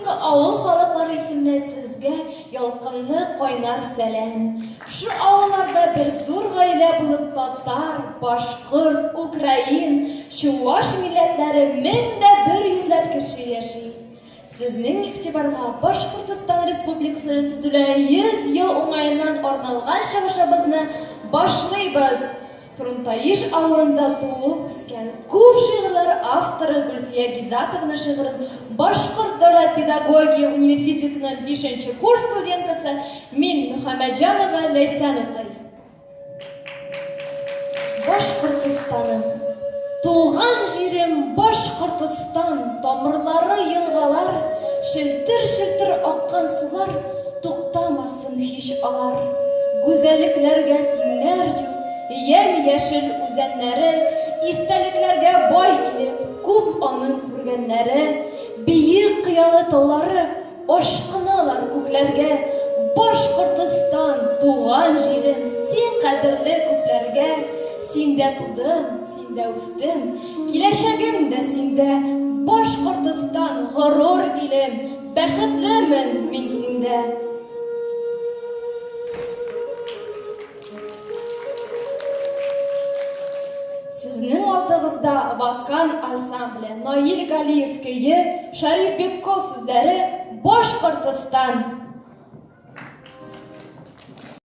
Республика авыл халыклары исеменә сезгә ялкынлы кайнар сәлам. Шу авылларда бер зур гаилә булып татар, башкорт, украин, чуваш милләтләре 1100 ләп кеше яши. Сезнең игътибарга Башкортостан Республикасының төзелүенә 100 ел уңаеннан арналган чыгышыбызны башлыйбыз. Трунтаиш авылында туып үскән күп шигырьләр авторы Гөлфия Гизатовна шигырен Башкорт дәүләт педагогия университетының бишенче курс студенткасы мин, Мөхәммәтҗанова Ләйсән укый. Башкортостаным. Туган җирем Башкортостан, тамырлары елгалар, челтер-челтер аккан сулар, туктамасын һич алар. Гүзәллекләргә тиңнәр юк, ямь-яшел үзәннәре, истәлекләргә бай илем, күп аның күргәннәре. Биек кыялы таулары ашкыналар күкләргә. Башкортостан, туган җирем, син кадерле күпләргә. Синдә тудым, синдә үстем, киләчәгем дә синдә. Башкортостан, горур илем, Бәхетлемен мин синдә. Сезнең алдыгызда вокал ансамбле, Наил Галиев көе, Шәриф Биккол сүзләре, Башкортостан!